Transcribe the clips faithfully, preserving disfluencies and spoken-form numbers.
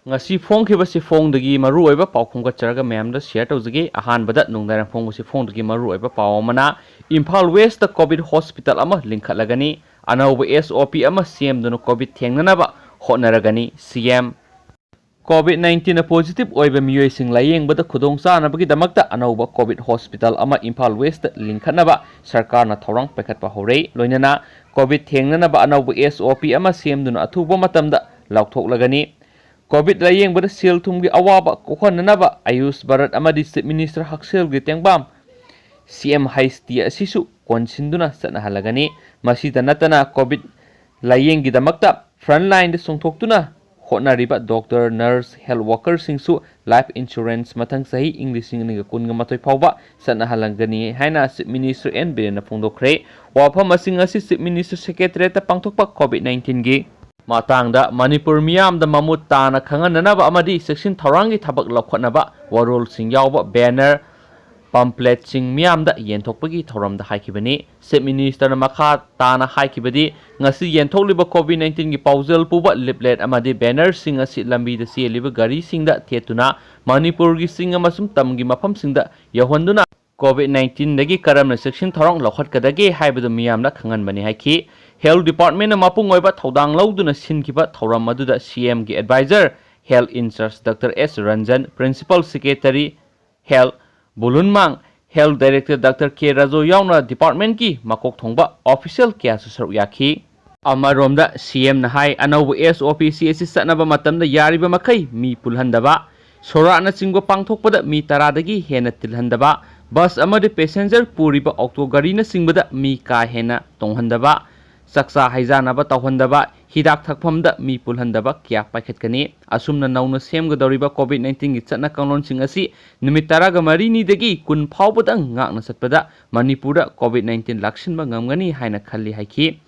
ꯉꯁꯤ ꯐꯣꯡꯈꯤꯕ ꯁꯤꯐꯣꯡꯗꯒꯤ ꯃꯔꯨꯑꯣꯏꯕ ꯄꯥꯎ ꯈꯣꯝꯒꯠꯆꯔꯒ ꯃꯌꯥꯝꯗ ꯁꯤꯌꯔ ꯇꯧꯖꯒꯦ꯫ ꯑꯍꯥꯟꯕꯗ ꯅꯨꯡꯗꯥꯡꯋꯥꯏꯔꯝ ꯐꯣꯡꯕ ꯁꯤꯐꯣꯡꯗꯒꯤ ꯃꯔꯨꯑꯣꯏꯕ ꯄꯥꯎ ꯑꯃꯅ, ꯏꯝꯐꯥꯜ ꯋꯦꯁꯇ ꯀꯣꯚꯤꯗ ꯍꯣꯁꯄꯤꯇꯥꯜ ꯑꯃ ꯂꯤꯡꯈꯠꯂꯒꯅꯤ꯫ ꯑꯅꯧꯕ ꯑꯦꯁ ꯑꯣ ꯄꯤ ꯑꯃ ꯁꯦꯝꯗꯨꯅ ꯀꯣꯚꯤꯗ ꯊꯦꯡꯅꯅꯕ ꯍꯣꯠꯅꯔꯒꯅꯤ, ꯁꯤ ꯑꯦꯝ꯫ ꯀꯣꯚꯤꯗ ꯅꯥꯏꯟꯇꯤꯟꯅ ꯄꯣꯖꯤꯇꯤꯚ ꯑꯣꯏꯕ ꯃꯤꯑꯣꯏꯁꯤꯡ ꯂꯥꯌꯦꯡꯕꯗ ꯈꯨꯗꯣꯡꯆꯥꯅꯕꯒꯤꯗꯃꯛꯇ ꯑꯅꯧꯕ ꯀꯣꯚꯤꯗ ꯍꯣꯁꯄꯤꯇꯥꯜ ꯑꯃ ꯏꯝꯐꯥꯜ ꯋꯦꯁꯇ ꯂꯤꯡꯈꯠꯅꯕ ꯁꯔꯀꯥꯔꯅ ꯊꯧꯔꯥꯡ ꯄꯥꯏꯈꯠꯄ ꯍꯧꯔꯦ꯫ ꯂꯣꯏꯅꯅ ꯀꯣꯚꯤꯗ ꯊꯦꯡꯅꯅꯕ ꯑꯅꯧꯕ ꯑꯦꯁ ꯑꯣ ꯄꯤ ꯑꯃ ꯁꯦꯝꯗꯨꯅ ꯑꯊꯨꯕ ꯃꯇꯝꯗ ꯂꯥꯎꯊꯣꯛꯂꯒꯅꯤ꯫ ꯀꯣꯚꯤꯗ ꯂꯥꯌꯦꯡꯕꯗ ꯁꯦꯜ ꯊꯨꯝꯒꯤ ꯑꯋꯥꯕ ꯀꯣꯛꯍꯟꯅꯅꯕ ꯑꯌꯨꯁ ꯚꯥꯔꯠ ꯑꯃꯗꯤ ꯆꯤꯐ ꯃꯤꯅꯤꯁꯇꯔ ꯍꯛꯁꯦꯜꯒꯤ ꯇꯦꯡꯕꯥꯡ, ꯁꯤ ꯑꯦꯝ ꯍꯩꯆ ꯇꯤ ꯑꯁꯤꯁꯨ ꯀꯣꯟꯁꯤꯟꯗꯨꯅ ꯆꯠꯅꯍꯜꯂꯒꯅꯤ꯫ ꯃꯁꯤꯗ ꯅꯠꯇꯅ ꯀꯣꯚꯤꯗ ꯂꯥꯌꯦꯡꯒꯤꯗꯃꯛꯇ ꯐ꯭ꯔꯟꯠ ꯂꯥꯏꯟꯗ ꯆꯣꯡꯊꯣꯛꯇꯨꯅ ꯍꯣꯠꯅꯔꯤꯕ ꯗꯣꯛꯇꯔ, ꯅꯔꯁ, ꯍꯦꯜꯊ ꯋꯥꯀꯔꯁꯤꯡꯁꯨ ꯂꯥꯏꯐ ꯏꯟꯁꯨꯔꯦꯟꯁ ꯃꯊꯪ ꯆꯍꯤ ꯏꯪ ꯂꯤꯁꯤꯡ ꯑꯅꯤꯒ ꯀꯨꯟꯒ ꯃꯥꯊꯣꯏ ꯐꯥꯎꯕ ꯆꯠꯅꯍꯜꯂꯒꯅꯤ ꯍꯥꯏꯅ ꯆꯤꯐ ꯃꯤꯅꯤꯁꯇꯔ ꯑꯦꯟ ꯕꯤꯔꯦꯟꯅ ꯐꯣꯡꯗꯣꯛꯈ꯭ꯔꯦ꯫ ꯋꯥꯐꯝ ꯑꯁꯤꯡ ꯑꯁꯤ ꯆꯤꯐ ꯃꯤꯅꯤꯁꯇꯔ ꯁꯦꯀ꯭ꯔꯦꯇꯔꯤꯌꯦꯠꯇ ꯄꯥꯡꯊꯣꯛꯄ ꯀꯣꯚꯤꯗ ꯅꯥꯏꯟꯇꯤꯟꯒꯤ ꯃꯇꯥꯡꯗ ꯃꯅꯤꯄꯨꯔ ꯃꯤꯌꯥꯝꯗ ꯃꯃꯨꯠ ꯇꯥꯅ ꯈꯪꯍꯟꯅꯅꯕ ꯑꯃꯗꯤ ꯆꯦꯛꯁꯤꯟ ꯊꯧꯔꯥꯡꯒꯤ ꯊꯕꯛ ꯂꯧꯈꯠꯅꯕ ꯋꯥꯔꯣꯜꯁꯤꯡ ꯌꯥꯎꯕ ꯕꯦꯅꯔ, ꯄꯝꯄ꯭ꯂꯦꯠꯁꯤꯡ ꯃꯤꯌꯥꯝꯗ ꯌꯦꯟꯊꯣꯛꯄꯒꯤ ꯊꯧꯔꯝꯗ ꯍꯥꯏꯈꯤꯕꯅꯤ꯫ ꯆꯤꯐ ꯃꯤꯅꯤꯁꯇꯔꯅ ꯃꯈꯥ ꯇꯥꯅ ꯍꯥꯏꯈꯤꯕꯗꯤ, ꯉꯁꯤ ꯌꯦꯟꯊꯣꯛꯂꯤꯕ ꯀꯣꯚꯤꯗ ꯅꯥꯏꯟꯇꯤꯟꯒꯤ ꯄꯥꯎꯖꯦꯜ ꯄꯨꯕ ꯂꯤꯐꯂꯦꯠ ꯑꯃꯗꯤ ꯕꯦꯅꯔꯁꯤꯡ ꯑꯁꯤ ꯂꯝꯕꯤꯗ ꯆꯦꯜꯂꯤꯕ ꯒꯥꯔꯤꯁꯤꯡꯗ ꯊꯦꯠꯇꯨꯅ ꯃꯅꯤꯄꯨꯔꯒꯤ ꯆꯤꯡ ꯑꯃꯁꯨꯡ ꯇꯝꯒꯤ ꯃꯐꯝꯁꯤꯡꯗ ꯌꯧꯍꯟꯗꯨꯅ ꯀꯣꯚꯤꯗ ꯅꯥꯏꯟꯇꯤꯟꯗꯒꯤ ꯀꯔꯝꯅ ꯆꯦꯛꯁꯤꯟ ꯊꯧꯔꯥꯡ ꯂꯧꯈꯠꯀꯗꯒꯦ ꯍꯥꯏꯕꯗꯨ ꯃꯤꯌꯥꯝꯅ ꯈꯪꯍꯟꯕꯅꯤ ꯍꯥꯏꯈꯤ꯫ ꯍꯦꯜꯊ ꯗꯤꯄꯥꯔꯠꯃꯦꯟꯅ ꯃꯄꯨꯡ ꯑꯣꯏꯕ ꯊꯧꯗꯥꯡ ꯂꯧꯗꯨꯅ ꯁꯤꯟꯈꯤꯕ ꯊꯧꯔꯝ ꯑꯗꯨꯗ ꯁꯤ ꯑꯦꯝꯒꯤ advisor, health in charge doctor S Ranjan, principal secretary health ꯕꯨꯂꯨꯟꯃꯥꯡ, health director doctor K Raju ꯌꯥꯎꯅ ꯗꯤꯄꯥꯔꯠꯃꯦꯟꯒꯤ ꯃꯀꯣꯛ ꯊꯣꯡꯕ ꯑꯣꯐꯤꯁꯤꯌꯦꯜ ꯀꯌꯥꯁꯨ ꯁꯔꯨꯛ ꯌꯥꯈꯤ꯫ ꯑꯃꯔꯣꯝꯗ ꯁꯤ ꯑꯦꯝꯅ ꯍꯥꯏ, ꯑꯅꯧꯕ ꯑꯦꯁ ꯑꯣ ꯄꯤ ꯁꯤ ꯑꯁꯤ ꯆꯠꯅꯕ ꯃꯇꯝꯗ ꯌꯥꯔꯤꯕ ꯃꯈꯩ ꯃꯤ ꯄꯨꯜꯍꯟꯗꯕ, ꯁꯣꯔꯥꯠꯅꯆꯤꯡꯕ ꯄꯥꯡꯊꯣꯛꯄꯗ ꯃꯤ ꯇꯔꯥꯗꯒꯤ ꯍꯦꯟꯅ ꯇꯤꯜꯍꯟꯗꯕ, ꯕꯁ ꯑꯃꯗꯤ ꯄꯦꯁꯦꯟꯖꯔ ꯄꯨꯔꯤꯕ ꯑꯣꯛꯇꯣ ꯒꯥꯔꯤꯅꯆꯤꯡꯕꯗ ꯃꯤ ꯀꯥ ꯍꯦꯟꯅ ꯇꯣꯡꯍꯟꯗꯕ, ꯆꯥꯛꯆꯥ ꯍꯩꯖꯥꯅꯕ ꯇꯧꯍꯟꯗꯕ, ꯍꯤꯗꯥꯛ ꯊꯛꯐꯝꯗ ꯃꯤ ꯄꯨꯜꯍꯟꯗꯕ ꯀꯌꯥ ꯄꯥꯏꯈꯠꯀꯅꯤ꯫ ꯑꯁꯨꯝꯅ ꯅꯧꯅ ꯁꯦꯝꯒꯗꯧꯔꯤꯕ ꯀꯣꯚꯤꯗ ꯅꯥꯏꯟꯇꯤꯟꯒꯤ ꯆꯠꯅ ꯀꯥꯡꯂꯣꯟꯁꯤꯡ ꯑꯁꯤ ꯅꯨꯃꯤꯠ ꯇꯔꯥꯒ ꯃꯔꯤꯅꯤꯗꯒꯤ ꯀꯨꯟ ꯐꯥꯎꯕꯗꯪ ꯉꯥꯛꯅ ꯆꯠꯄꯗ ꯃꯅꯤꯄꯨꯔꯗ ꯀꯣꯚꯤꯗ ꯅꯥꯏꯟꯇꯤꯟ ꯂꯥꯛꯁꯤꯟꯕ ꯉꯝꯒꯅꯤ ꯍꯥꯏꯅ ꯈꯜꯂꯤ ꯍꯥꯏꯈꯤ꯫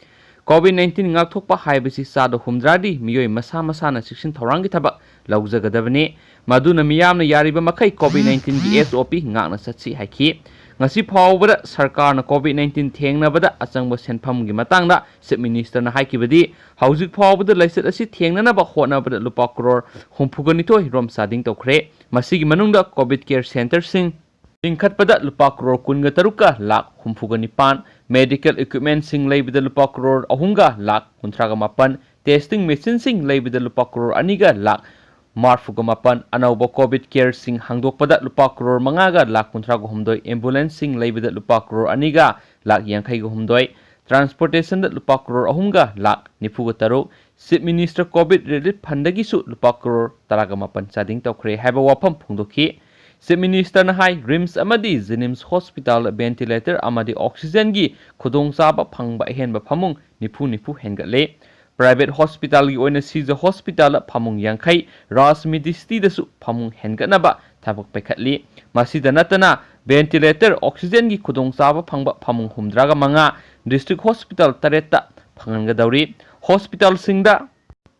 ꯀꯣꯚꯤꯗ ꯅꯥꯏꯟꯇꯤꯟ ꯉꯥꯛꯊꯣꯛꯄ ꯍꯥꯏꯕꯁꯤ ꯆꯥꯗ ꯍꯨꯝꯗ꯭ꯔꯥꯗꯤ ꯃꯤꯑꯣꯏ ꯃꯁꯥ ꯃꯁꯥꯅ ꯆꯦꯛꯁꯤꯟ ꯊꯧꯔꯥꯡꯒꯤ ꯊꯕꯛ ꯂꯧꯖꯒꯗꯕꯅꯤ꯫ ꯃꯗꯨꯅ ꯃꯤꯌꯥꯝꯅ ꯌꯥꯔꯤꯕ ꯃꯈꯩ ꯀꯣꯚꯤꯗ ꯅꯥꯏꯟꯇꯤꯟꯒꯤ ꯑꯦꯁ ꯑꯣ ꯄꯤ ꯉꯥꯛꯅ ꯆꯠꯁꯤ ꯍꯥꯏꯈꯤ꯫ ꯉꯁꯤ ꯐꯥꯎꯕꯗ ꯁꯔꯀꯥꯔꯅ COVID nineteen ꯊꯦꯡꯅꯕꯗ ꯑꯆꯪꯕ ꯁꯦꯟꯐꯝꯒꯤ ꯃꯇꯥꯡꯗ Chief Ministerꯅ ꯍꯥꯏꯈꯤꯕꯗꯤ, ꯍꯧꯖꯤꯛ ꯐꯥꯎꯕꯗ ꯂꯥꯏꯆꯠ ꯑꯁꯤ ꯊꯦꯡꯅꯅꯕ ꯍꯣꯠꯅꯕꯗ ꯂꯨꯄꯥ ꯀ꯭ꯔꯣꯔ ꯍꯨꯝꯐꯨꯒ ꯅꯤꯊꯣꯏ ꯔꯣꯝ ꯆꯥꯗꯤꯡ ꯇꯧꯈ꯭ꯔꯦ꯫ ꯃꯁꯤꯒꯤ ꯃꯅꯨꯡꯗ COVID care centreꯁꯤꯡ ꯂꯤꯡꯈꯠꯄꯗ ꯂꯨꯄꯥ ꯀ꯭ꯔꯣꯔ ꯀꯨꯟꯒ ꯇꯔꯨꯛꯀ ꯂꯥꯈ ꯍꯨꯝꯐꯨꯒ ꯅꯤꯄꯥꯟ, medical equipmentꯁꯤꯡ ꯂꯩꯕꯗ ꯂꯨꯄꯥ ꯀ꯭ꯔꯣꯔ ꯑꯍꯨꯝꯒ ꯂꯥꯈ ꯀꯨꯟꯊ꯭ꯔꯥꯒ ꯃꯥꯄꯟ, testing machineꯁꯤꯡ ꯂꯩꯕꯗ ꯂꯨꯄꯥ ꯀ꯭ꯔꯣꯔ ꯑꯅꯤꯒ ꯂꯥꯈ ꯃꯔꯐꯨꯒ ꯃꯥꯄꯟ, ꯑꯅꯧꯕ COVID careꯁꯤꯡ ꯍꯥꯡꯗꯣꯛꯄꯗ ꯂꯨꯄꯥ ꯀ꯭ꯔꯣꯔ ꯃꯉꯥꯒ ꯂꯥꯈ ꯀꯨꯟꯊ꯭ꯔꯥꯒ ꯍꯨꯝꯗꯣꯏ, ambulanceꯁꯤꯡ ꯂꯩꯕꯗ ꯂꯨꯄꯥ ꯀ꯭ꯔꯣꯔ ꯑꯅꯤꯒ ꯂꯥꯈ ꯌꯥꯡꯈꯩꯒ ꯍꯨꯝꯗꯣꯏ, transportationꯗ ꯂꯨꯄꯥ ꯀ꯭ꯔꯣꯔ ꯑꯍꯨꯝꯒ ꯂꯥꯈ ꯅꯤꯐꯨꯒ ꯇꯔꯨꯛ, Chief Minister COVID relief fundꯗꯒꯤꯁꯨ ꯂꯨꯄꯥ ꯀ꯭ꯔꯣꯔ ꯇꯔꯥꯒ ꯃꯥꯄꯟ ꯆꯥꯗꯤꯡ ꯇꯧꯈ꯭ꯔꯦ ꯍꯥꯏꯕ ꯋꯥꯐꯝ ꯐꯣꯡꯗꯣꯛꯈꯤ꯫ Chief Ministerꯅ ꯍꯥꯏ, RIMS ꯑꯃꯗꯤ JNIMS hospitalꯗ ventilator ꯑꯃꯗꯤ oxygenꯒꯤ ꯈꯨꯗꯣꯡꯆꯥꯕ ꯐꯪꯕ ꯑꯍꯦꯟꯕ ꯐꯃꯨꯡ ꯅꯤꯐꯨ ꯅꯤꯐꯨ ꯍꯦꯟꯒꯠꯂꯦ꯫ Private hospitalꯒꯤ ꯑꯣꯏꯅ ꯁꯤꯖ hospitalꯗ ꯐꯃꯨꯡ ꯌꯥꯡꯈꯩ, Raj Medicityꯗꯁꯨ ꯐꯃꯨꯡ ꯍꯦꯟꯒꯠꯅꯕ ꯊꯕꯛ ꯄꯥꯏꯈꯠꯂꯤ꯫ ꯃꯁꯤꯗ ꯅꯠꯇꯅ ventilator, oxygenꯒꯤ ꯈꯨꯗꯣꯡꯆꯥꯕ ꯐꯪꯕ ꯐꯃꯨꯡ ꯍꯨꯝꯗ꯭ꯔꯥꯒ ꯃꯉꯥ district hospital ꯇꯔꯦꯠꯇ ꯐꯪꯍꯟꯒꯗꯧꯔꯤ꯫ Hospitalꯁꯤꯡꯗ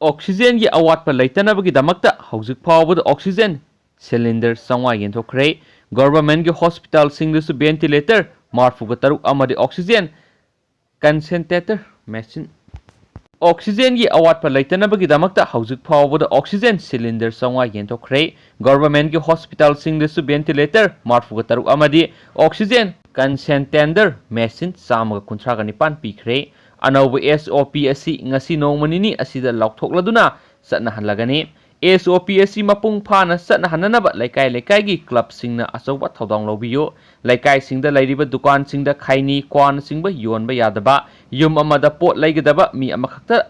oxygenꯒꯤ ꯑꯋꯥꯠꯄ ꯂꯩꯇꯅꯕꯒꯤꯗꯃꯛꯇ ꯍꯧꯖꯤꯛ ꯐꯥꯎꯕꯗ oxygen cylinder ꯆꯥꯝꯃꯉꯥ ꯌꯦꯟꯊꯣꯛꯈ꯭ꯔꯦ꯫ Governmentꯀꯤ hospitalꯁꯤꯡꯗꯁꯨ ventilator ꯃꯔꯐꯨꯒ ꯇꯔꯨꯛ ꯑꯃꯗꯤ oxygen concentrator machine, oxygenꯒꯤ ꯑꯋꯥꯠꯄ ꯂꯩꯇꯅꯕꯒꯤꯗꯃꯛꯇ ꯍꯧꯖꯤꯛ ꯐꯥꯎꯕꯗ oxygen cylinder ꯆꯥꯝꯃꯉꯥ ꯌꯦꯟꯊꯣꯛꯈ꯭ꯔꯦ꯫ Governmentꯀꯤ hospitalꯁꯤꯡꯗꯁꯨ ventilator ꯃꯔꯐꯨꯒ ꯇꯔꯨꯛ ꯑꯃꯗꯤ oxygen concentrator machine ꯆꯥꯝꯃꯒ ꯀꯨꯟꯊ꯭ꯔꯥꯒ ꯅꯤꯄꯥꯟ ꯄꯤꯈ꯭ꯔꯦ꯫ ꯑꯅꯧꯕ SOP ꯑꯁꯤ ꯉꯁꯤ ꯅꯣꯡꯃ ꯅꯤꯅꯤ ꯑꯁꯤꯗ ꯂꯥꯎꯊꯣꯛꯂꯗꯨꯅ ꯆꯠꯅꯍꯜꯂꯒꯅꯤ꯫ SOP ꯑꯁꯤ ꯃꯄꯨꯡ ꯐꯥꯅ ꯆꯠꯅꯍꯟꯅꯅꯕ ꯂꯩꯀꯥꯏ ꯂꯩꯀꯥꯏꯒꯤ clubꯁꯤꯡꯅ ꯑꯆꯧꯕ ꯊꯧꯗꯥꯡ ꯂꯧꯕꯤꯌꯨ꯫ ꯂꯩꯀꯥꯏꯁꯤꯡꯗ ꯂꯩꯔꯤꯕ ꯗꯨꯀꯥꯟꯁꯤꯡꯗ ꯈꯩꯅꯤ, ꯀ꯭ꯋꯥꯅꯆꯤꯡꯕ ꯌꯣꯟꯕ ꯌꯥꯗꯕ, ꯌꯨꯝ ꯑꯃꯗ ꯄꯣꯠ ꯂꯩꯒꯗꯕ ꯃꯤ ꯑꯃꯈꯛꯇ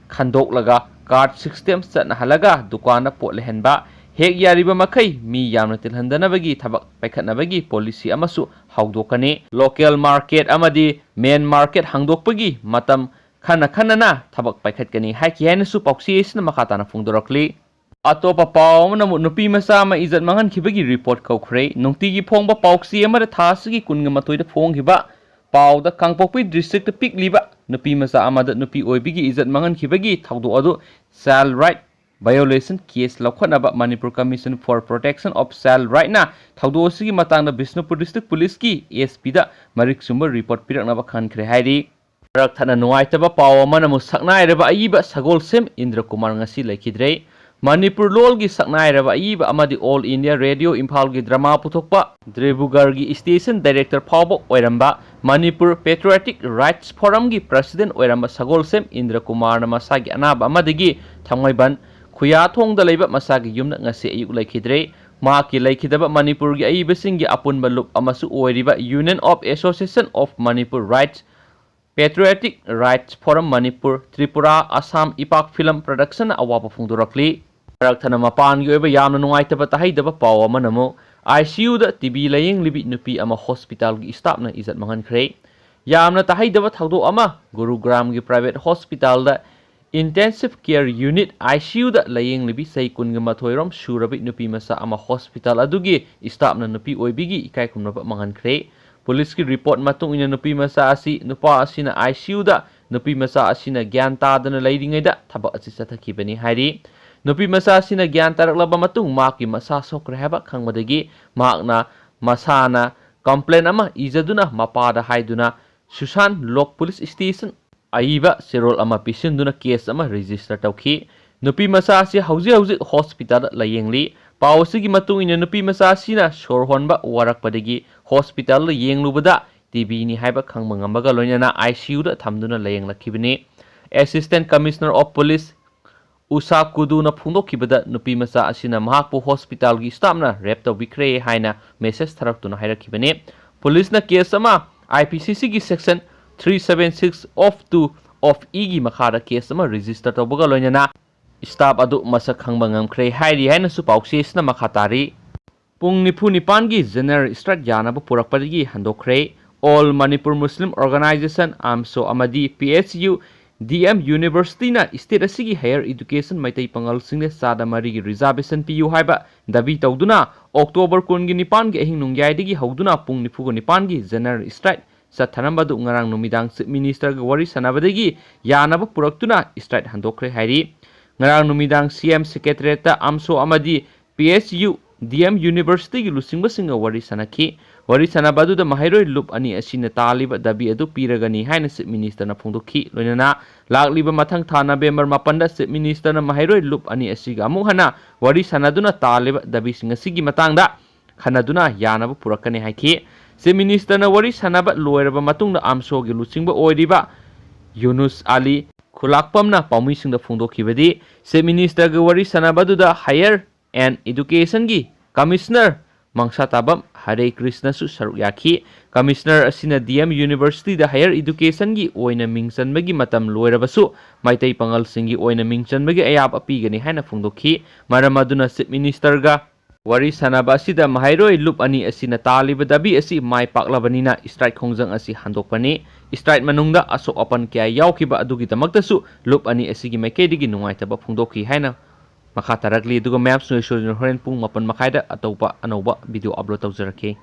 ꯈꯟꯗꯣꯛꯂꯒ cart system ꯆꯠꯅꯍꯜꯂꯒ ꯗꯨꯀꯥꯟꯗ ꯄꯣꯠ ꯂꯩꯍꯟꯕ, ꯍꯦꯛ ꯌꯥꯔꯤꯕ ꯃꯈꯩ ꯃꯤ ꯌꯥꯝꯅ ꯇꯤꯜꯍꯟꯗꯅꯕꯒꯤ ꯊꯕꯛ ꯄꯥꯏꯈꯠꯅꯕꯒꯤ policy ꯑꯃꯁꯨ ꯍꯧꯗꯣꯛꯀꯅꯤ꯫ Local market ꯑꯃꯗꯤ main market ꯍꯥꯡꯗꯣꯛꯄꯒꯤ ꯃꯇꯝ ꯈꯟꯅ ꯈꯟꯅꯅ ꯊꯕꯛ ꯄꯥꯏꯈꯠꯀꯅꯤ ꯍꯥꯏꯈꯤ ꯍꯥꯏꯅꯁꯨ ꯄꯥꯎꯆꯦ ꯑꯁꯤꯅ ꯃꯈꯥ ꯇꯥꯅ ꯐꯣꯡꯗꯣꯔꯛꯂꯤ꯫ ꯑꯇꯣꯞꯄ ꯄꯥꯎ ꯑꯃꯅ ꯑꯃꯨꯛ ꯅꯨꯄꯤ ꯃꯆꯥ ꯑꯃ ꯏꯖꯠ ꯃꯥꯡꯍꯟꯈꯤꯕꯒꯤ report ꯀꯧꯈ꯭ꯔꯦ꯫ ꯅꯨꯡꯇꯤꯒꯤ ꯐꯣꯡꯕ ꯄꯥꯎꯆꯦ ꯑꯃꯗ ꯊꯥ ꯑꯁꯤꯒꯤ ꯀꯨꯟꯒ ꯃꯥꯊꯣꯏꯗ ꯐꯣꯡꯈꯤꯕ ꯄꯥꯎꯗ ꯀꯥꯡꯄꯣꯛꯄꯤ districtꯇ ꯄꯤꯛꯂꯤꯕ ꯅꯨꯄꯤ ꯃꯆꯥ ꯑꯃꯗ ꯅꯨꯄꯤ ꯑꯣꯏꯕꯤꯒꯤ ꯏꯖꯠ ꯃꯥꯡꯍꯟꯈꯤꯕꯒꯤ ꯊꯧꯗꯣꯛ ꯑꯗꯨ child right violation case ꯂꯧꯈꯠꯅꯕ Manipur Commission for Protection of Child Rightꯅ ꯊꯧꯗꯣꯛ ꯑꯁꯤꯒꯤ ꯃꯇꯥꯡꯗ ꯕꯤꯁꯅꯨꯄꯨꯔ District Policeꯀꯤ SP ꯗ ꯃꯔꯤꯛ ꯆꯨꯝꯕ report ꯄꯤꯔꯛꯅꯕ ꯈꯟꯈ꯭ꯔꯦ ꯍꯥꯏꯔꯤ꯫ ꯃꯔꯛ ꯊꯠꯅ ꯅꯨꯡꯉꯥꯏꯇꯕ ꯄꯥꯎ ꯑꯃꯅ ꯑꯃꯨꯛ ꯁꯛꯅꯥꯏꯔꯕ ꯑꯏꯕ ꯁꯒꯣꯜꯁꯦꯝ ꯏꯟꯗ꯭ꯔ ꯀꯨꯃꯥꯔ ꯉꯁꯤ ꯂꯩꯈꯤꯗ꯭ꯔꯦ꯫ ꯃꯅꯤꯄꯨꯔ ꯂꯣꯜꯒꯤ ꯁꯛꯅꯥꯏꯔꯕ ꯑꯏꯕ ꯑꯃꯗꯤ All India Radio ꯏꯝꯐꯥꯜꯒꯤ drama ꯄꯨꯊꯣꯛꯄ ꯗ꯭ꯔꯦꯕꯨꯒꯔꯒꯤ station director ꯐꯥꯎꯕ ꯑꯣꯏꯔꯝꯕ, ꯃꯅꯤꯄꯨꯔ Patriotic Rights Forumꯒꯤ president ꯑꯣꯏꯔꯝꯕ ꯁꯒꯣꯜꯁꯦꯝ ꯏꯟꯗ꯭ꯔ ꯀꯨꯃꯥꯔꯅ ꯃꯁꯥꯒꯤ ꯑꯅꯥꯕ ꯑꯃꯗꯒꯤ ꯊꯥꯡꯃꯩꯕꯟ ꯈꯨꯌꯥꯊꯣꯡꯗ ꯂꯩꯕ ꯃꯁꯥꯒꯤ ꯌꯨꯝꯗ ꯉꯁꯤ ꯑꯌꯨꯛ ꯂꯩꯈꯤꯗ꯭ꯔꯦ꯫ ꯃꯍꯥꯛꯀꯤ ꯂꯩꯈꯤꯗꯕ ꯃꯅꯤꯄꯨꯔꯒꯤ ꯑꯏꯕꯁꯤꯡꯒꯤ ꯑꯄꯨꯟꯕ ꯂꯨꯞ ꯑꯃꯁꯨ ꯑꯣꯏꯔꯤꯕ Union of Association of Manipur Rights Patriotic Rights Forum Manipur, Tripura, Assam, Ipak Film Productionꯅ ꯑꯋꯥꯕ ꯐꯣꯡꯗꯣꯔꯛꯂꯤ꯫ ꯃꯔꯛ ꯊꯠꯅ ꯃꯄꯥꯟꯒꯤ ꯑꯣꯏꯕ ꯌꯥꯝꯅ ꯅꯨꯡꯉꯥꯏꯇꯕ ꯇꯥꯍꯩꯗꯕ ꯄꯥꯎ ꯑꯃꯅ ꯑꯃꯨꯛ ICUꯗ TB ꯂꯥꯌꯦꯡꯂꯤꯕꯤ ꯅꯨꯄꯤ ꯑꯃ hospitalꯒꯤ staffꯅ ꯏꯖꯠ ꯃꯥꯡꯍꯟꯈ꯭ꯔꯦ꯫ ꯌꯥꯝꯅ ꯇꯥꯍꯩꯗꯕ ꯊꯧꯗꯣꯛ ꯑꯃ, ꯒꯨꯔꯨꯒ꯭ꯔꯥꯝꯒꯤ private hospitalꯗ Intensive Care Unit, ICUꯗ ꯂꯥꯌꯦꯡꯂꯤꯕꯤ ꯆꯍꯤ ꯀꯨꯟꯒ ꯃꯥꯊꯣꯏ ꯔꯣꯝ ꯁꯨꯔꯕꯤ ꯅꯨꯄꯤ ꯃꯆꯥ ꯑꯃ hospital ꯑꯗꯨꯒꯤ staffꯅ ꯅꯨꯄꯤ ꯑꯣꯏꯕꯤꯒꯤ ꯏꯀꯥꯏ ꯈꯨꯝꯅꯕ ꯃꯥꯡꯍꯟꯈ꯭ꯔꯦ꯫ Policeꯀꯤ report ꯃꯇꯨꯡ ꯏꯟꯅ ꯅꯨꯄꯤ ꯃꯆꯥ ꯑꯁꯤ ꯅꯨꯄꯥ ꯑꯁꯤꯅ ICUꯗ ꯅꯨꯄꯤ ꯃꯆꯥ ꯑꯁꯤꯅ ꯒ꯭ꯌꯥꯟ ꯇꯥꯗꯅ ꯂꯩꯔꯤꯉꯩꯗ ꯊꯕꯛ ꯑꯁꯤ ꯆꯠꯊꯈꯤꯕꯅꯤ ꯍꯥꯏꯔꯤ꯫ ꯅꯨꯄꯤ ꯃꯆꯥ ꯑꯁꯤꯅ ꯒ꯭ꯌꯥꯟ ꯇꯥꯔꯛꯂꯕ ꯃꯇꯨꯡ ꯃꯍꯥꯛꯀꯤ ꯃꯁꯥ ꯁꯣꯛꯈ꯭ꯔꯦ ꯍꯥꯏꯕ ꯈꯪꯕꯗꯒꯤ ꯃꯍꯥꯛꯅ ꯃꯁꯥꯅ complaint ꯑꯃ ꯏꯖꯗꯨꯅ ꯃꯄꯥꯗ ꯍꯥꯏꯗꯨꯅ ꯁꯨꯁꯥꯟ ꯂꯣꯛ police station ꯑꯏꯕ ꯆꯦꯔꯣꯜ ꯑꯃ ꯄꯤꯁꯤꯟꯗꯨꯅ case ꯑꯃ register ꯇꯧꯈꯤ꯫ ꯅꯨꯄꯤ ꯃꯆꯥ ꯑꯁꯤ ꯍꯧꯖꯤꯛ ꯍꯧꯖꯤꯛ hospitalꯗ ꯂꯥꯌꯦꯡꯂꯤ꯫ ꯄꯥꯎ ꯑꯁꯤꯒꯤ ꯃꯇꯨꯡ ꯏꯟꯅ ꯅꯨꯄꯤ ꯃꯆꯥ ꯑꯁꯤꯅ ꯁꯣꯔ ꯍꯣꯟꯕ ꯋꯥꯔꯛꯄꯗꯒꯤ hospitalꯗ ꯌꯦꯡꯂꯨꯕꯗ TBꯅꯤ ꯍꯥꯏꯕ ꯈꯪꯕ ꯉꯝꯕꯒ ꯂꯣꯏꯅꯅ ICUꯗ ꯊꯝꯗꯨꯅ ꯂꯥꯌꯦꯡꯂꯛꯈꯤꯕꯅꯤ꯫ Assistant Commissioner of Police ꯎꯁꯥ ꯀꯨꯗꯨꯅ ꯐꯣꯡꯗꯣꯛꯈꯤꯕꯗ ꯅꯨꯄꯤ ꯃꯆꯥ ꯑꯁꯤꯅ ꯃꯍꯥꯛꯄꯨ hospitalꯒꯤ staffꯅ rape ꯇꯧꯕꯤꯈ꯭ꯔꯦ ꯍꯥꯏꯅ message ꯊꯥꯔꯛꯇꯨꯅ ꯍꯥꯏꯔꯛꯈꯤꯕꯅꯤ꯫ Policeꯅ case ꯑꯃ IPCCꯒꯤ section three seven six of two of Eꯒꯤ ꯃꯈꯥꯗ case ꯑꯃ register ꯇꯧꯕꯒ ꯂꯣꯏꯅꯅ staff ꯑꯗꯨ ꯃꯁꯛ ꯈꯪꯕ ꯉꯝꯈ꯭ꯔꯦ ꯍꯥꯏꯔꯤ ꯍꯥꯏꯅꯁꯨ ꯄꯥꯎꯆꯦꯁꯤꯅ ꯃꯈꯥ ꯇꯥꯔꯤ꯫ ꯄꯨꯡ ꯅꯤꯐꯨ ꯅꯤꯄꯥꯟꯒꯤ general strike ꯌꯥꯅꯕ ꯄꯨꯔꯛꯄꯗꯒꯤ ꯍꯟꯗꯣꯛꯈ꯭ꯔꯦ꯫ All Manipur Muslim Organization, AMSO ꯑꯃꯗꯤ PSU, DM Universityꯅ state ꯑꯁꯤꯒꯤ higher education ꯃꯩꯇꯩ ꯄꯥꯉꯜꯁꯤꯡꯗ ꯆꯥꯗ ꯃꯔꯤꯒꯤ reservation ꯄꯤꯌꯨ ꯍꯥꯏꯕ ꯗꯥꯕꯤ ꯇꯧꯗꯨꯅ October ꯀꯨꯟꯒꯤ ꯅꯤꯄꯥꯟꯒꯤ ꯑꯍꯤꯡ ꯅꯣꯡꯌꯥꯏꯗꯒꯤ ꯍꯧꯗꯨꯅ ꯄꯨꯡ ꯅꯤꯐꯨꯒ ꯅꯤꯄꯥꯟꯒꯤ general strike ꯆꯠꯊꯔꯝꯕꯗꯨ ꯉꯔꯥꯡ ꯅꯨꯃꯤꯗꯥꯡ Chief Ministerꯒ ꯋꯥꯔꯤ ꯁꯥꯟꯅꯕꯗꯒꯤ ꯌꯥꯅꯕ ꯄꯨꯔꯛꯇꯨꯅ strike ꯍꯟꯗꯣꯛꯈ꯭ꯔꯦ ꯍꯥꯏꯔꯤ꯫ ꯉꯔꯥꯡ ꯅꯨꯃꯤꯗꯥꯡ ꯁꯤ ꯑꯦꯝ ꯁꯦꯀ꯭ꯔꯦꯇꯔꯤꯌꯦꯠꯇ ꯑꯥꯝꯁꯣ ꯑꯃꯗꯤ P S U, D M ꯌꯨꯅꯤꯚꯔꯁꯤꯇꯤꯒꯤ ꯂꯨꯆꯤꯡꯕꯁꯤꯡꯒ ꯋꯥꯔꯤ ꯁꯥꯟꯅꯈꯤ꯫ ꯋꯥꯔꯤ ꯁꯥꯟꯅꯕ ꯑꯗꯨꯗ ꯃꯍꯩꯔꯣꯏ ꯂꯨꯞ ꯑꯅꯤ ꯑꯁꯤꯅ ꯇꯥꯜꯂꯤꯕ ꯗꯥꯕꯤ ꯑꯗꯨ ꯄꯤꯔꯒꯅꯤ ꯍꯥꯏꯅ ꯆꯤꯐ ꯃꯤꯅꯤꯁꯇꯔꯅ ꯐꯣꯡꯗꯣꯛꯈꯤ꯫ ꯂꯣꯏꯅꯅ ꯂꯥꯛꯂꯤꯕ ꯃꯊꯪ ꯊꯥ ꯅꯕꯦꯝꯕꯔ ꯃꯥꯄꯟꯗ ꯆꯤꯐ ꯃꯤꯅꯤꯁꯇꯔꯅ ꯃꯍꯩꯔꯣꯏ ꯂꯨꯞ ꯑꯅꯤ ꯑꯁꯤꯒ ꯑꯃꯨꯛ ꯍꯟꯅ ꯋꯥꯔꯤ ꯁꯥꯟꯅꯗꯨꯅ ꯇꯥꯜꯂꯤꯕ ꯗꯥꯕꯤꯁꯤꯡ ꯑꯁꯤꯒꯤ ꯃꯇꯥꯡꯗ ꯈꯟꯅꯗꯨꯅ ꯌꯥꯅꯕ ꯄꯨꯔꯛꯀꯅꯤ ꯍꯥꯏꯈꯤ꯫ ꯆꯤꯐ ꯃꯤꯅꯤꯁꯇꯔꯅ ꯋꯥꯔꯤ ꯁꯥꯟꯅꯕ ꯂꯣꯏꯔꯕ ꯃꯇꯨꯡꯗ ꯑꯥꯝꯁꯣꯒꯤ ꯂꯨꯆꯤꯡꯕ ꯑꯣꯏꯔꯤꯕ ꯌꯨꯅꯨꯁ ꯑꯂꯤ ꯈꯨꯂꯥꯛꯄꯝꯅ ꯄꯥꯎꯃꯤꯁꯤꯡꯗ ꯐꯣꯡꯗꯣꯛꯈꯤꯕꯗꯤ, ꯆꯤꯐ ꯃꯤꯅꯤꯁꯇꯔꯒ ꯋꯥꯔꯤ ꯁꯥꯟꯅꯕ ꯑꯗꯨꯗ ꯍꯥꯌꯔ ꯑꯦꯟ ꯏꯗꯨꯀꯦꯁꯟꯒꯤ ꯀꯃꯤꯁꯅꯔ ꯃꯪꯁꯥꯇꯥꯕꯝ ꯍꯔꯦ ꯀ꯭ꯔꯤꯁꯅꯁꯨ ꯁꯔꯨꯛ ꯌꯥꯈꯤ꯫ ꯀꯃꯤꯁꯅꯔ ꯑꯁꯤꯅ ꯗꯤ ꯑꯦꯝ ꯌꯨꯅꯤꯚꯔꯁꯤꯇꯤꯗ ꯍꯥꯌꯔ ꯏꯗꯨꯀꯦꯁꯟꯒꯤ ꯑꯣꯏꯅ ꯃꯤꯡ ꯆꯟꯕꯒꯤ ꯃꯇꯝ ꯂꯣꯏꯔꯕꯁꯨ ꯃꯩꯇꯩ ꯄꯥꯉꯜꯁꯤꯡꯒꯤ ꯑꯣꯏꯅ ꯃꯤꯡ ꯆꯟꯕꯒꯤ ꯑꯌꯥꯕ ꯄꯤꯒꯅꯤ ꯍꯥꯏꯅ ꯐꯣꯡꯗꯣꯛꯈꯤ꯫ ꯃꯔꯝ ꯑꯗꯨꯅ ꯆꯤꯐ ꯃꯤꯅꯤꯁꯇꯔꯒ ꯋꯥꯔꯤ ꯁꯥꯟꯅꯕ ꯑꯁꯤꯗ ꯃꯍꯩꯔꯣꯏ ꯂꯨꯞ ꯑꯅꯤ ꯑꯁꯤꯅ ꯇꯥꯜꯂꯤꯕ ꯗꯥꯕꯤ ꯑꯁꯤ ꯃꯥꯏ ꯄꯥꯛꯂꯕꯅꯤꯅ ꯏꯁꯇ꯭ꯔꯥꯏꯛ ꯈꯣꯡꯖꯪ ꯑꯁꯤ ꯍꯟꯗꯣꯛꯄꯅꯤ꯫ ꯏꯁꯇ꯭ꯔꯥꯏꯛ ꯃꯅꯨꯡꯗ ꯑꯁꯣꯛ ꯑꯄꯟ ꯀꯌꯥ ꯌꯥꯎꯈꯤꯕ ꯑꯗꯨꯒꯤꯗꯃꯛꯇꯁꯨ ꯂꯨꯞ ꯑꯅꯤ ꯑꯁꯤꯒꯤ ꯃꯥꯏꯀꯩꯗꯒꯤ ꯅꯨꯡꯉꯥꯏꯇꯕ ꯐꯣꯡꯗꯣꯛꯈꯤ ꯍꯥꯏꯅ ꯃꯈꯥ ꯇꯥꯔꯛꯂꯤ꯫ ꯑꯗꯨꯒ ꯃꯌꯥꯝꯁꯨ ꯍꯣꯔꯦꯟ ꯄꯨꯡ ꯃꯥꯄꯟ ꯃꯈꯥꯏꯗ ꯑꯇꯣꯞꯄ ꯑꯅꯧꯕ ꯚꯤꯗꯤꯑꯣ ꯑꯞꯂꯣꯗ ꯇꯧꯖꯔꯛꯀꯦ꯫